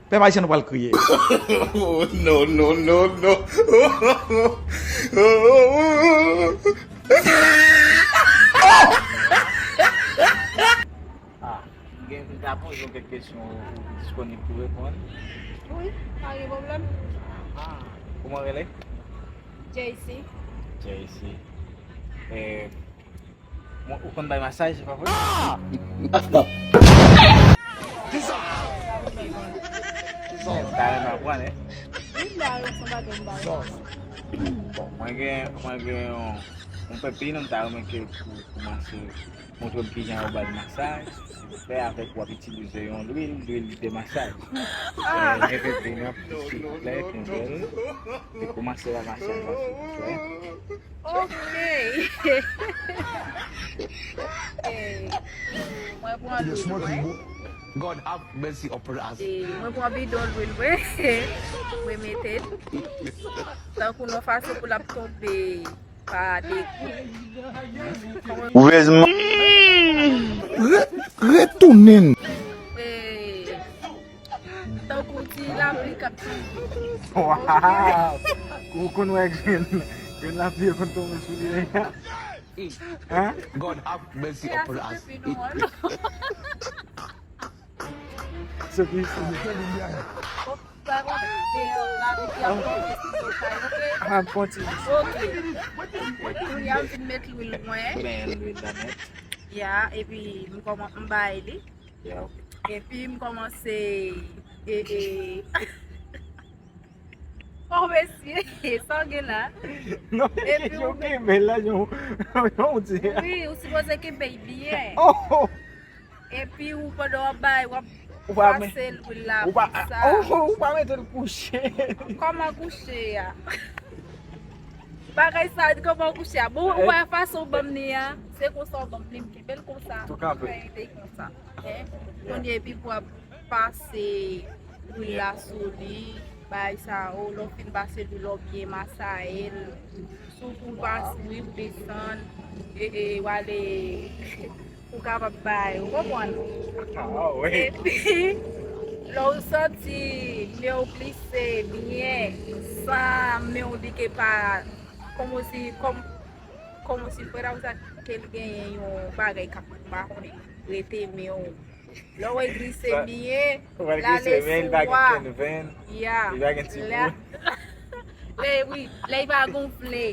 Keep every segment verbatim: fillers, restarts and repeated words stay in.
Pèp ayisyen, nou pral kriye. Oh, no, no, no, no. Ah, gen, m ta poze w kèk kesyon, ou disponib pou reponn? Wi, pa gen pwoblèm. Ah, kòman w rele? J C. J C. Eh, mwen, ou konn bay masaj, se pa vre? Ah! M ta renmen aprann, eh. Wi, m ta renmen se yon bagay m ta renmen. Bon, mwen gen, mwen gen yon, yon pèp peyi nou, m ta renmen ke pou kòmanse montre m kijan yo bay masaj, silvouplè, avèk w ap itilize yon lwil, lwil de masaj. Eh, repete m, silvouplè, kenbe l. E kòmanse bay masaj la, silvouplè. Ok. Eh, mwen pran lwil, wi. God have mercy upon us. Eh, mwen pran bidon lwil, wi. Mwen mete l. Tankou yon fason pou l ap tonbe pa de kou. Ouvèzman. Re-, retounen. Eh, tankou ti lapli k ap tonbe. Waw! Ou konn wè grenn, grenn lapli yo konn tonbe sou li. Hein? God have mercy upon us. Se triste. Sa konn deyò, lapli ki ap tonbe sou do kay, ok? Ah, kontinye. Ok. Kounye a m fin met lwil mwen. Men lwil la nèt. Ya, epi m kòman-, m bay li. Ya. Epi m kòmanse, e, e, oh, mesye, sa w gen la? Non, epi ou kenbe l la, jan w, jan w di a. Wi, ou sipoze kenbe l byen. Oh! Epi ou pandan w ap bay, w ap pase lwil la konsa. Ou pa, ou pa mete l kouche. Kòman kouche a? Bagay sa, kòman kouche a? Bon, ou wè fason w ban m li a? Se konsa w ban m li, m kenbe l konsa. Tou kanpe. Mwen rete konsa. Hein? Kounye epi pou w ap pase lwil la sou li, bay sa yo, lè w fin pase lwil la, w byen masaye l. Sou kou w pase, wi, w desann, e, e, w ale, ou kapab bay, ou konprann? Ah, wi. Epi, lè w santi men w glise byen, san men w li ke pa, kòmanse, kòm, kòmanse frè la, ou sa ke l genyen yon bagay k ap, m pa konnen, rete men w. Lè w glise byen, l ale sou wa. Ya. Lè, wi, lè l pa gonfle.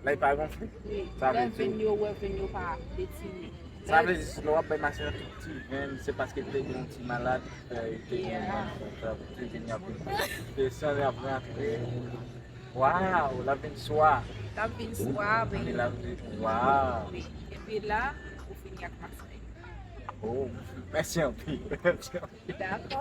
Lè l pa gonfle? Wi. Lè venn yo, wè venn yo pa detire. Sa vle di, si lè w ap bay masaj nan tout ti venn, se paske te gen yon ti malad, eh, te gen yon malad, te vin, y ap desann, y ap rantre. Waw, l ap vin swa. L ap vin swa, wi. L ap vin, waw. Wi. Epi la, ou fini ak masaj. Oh, mèsi anpil. Mèsi anpil. Dakò.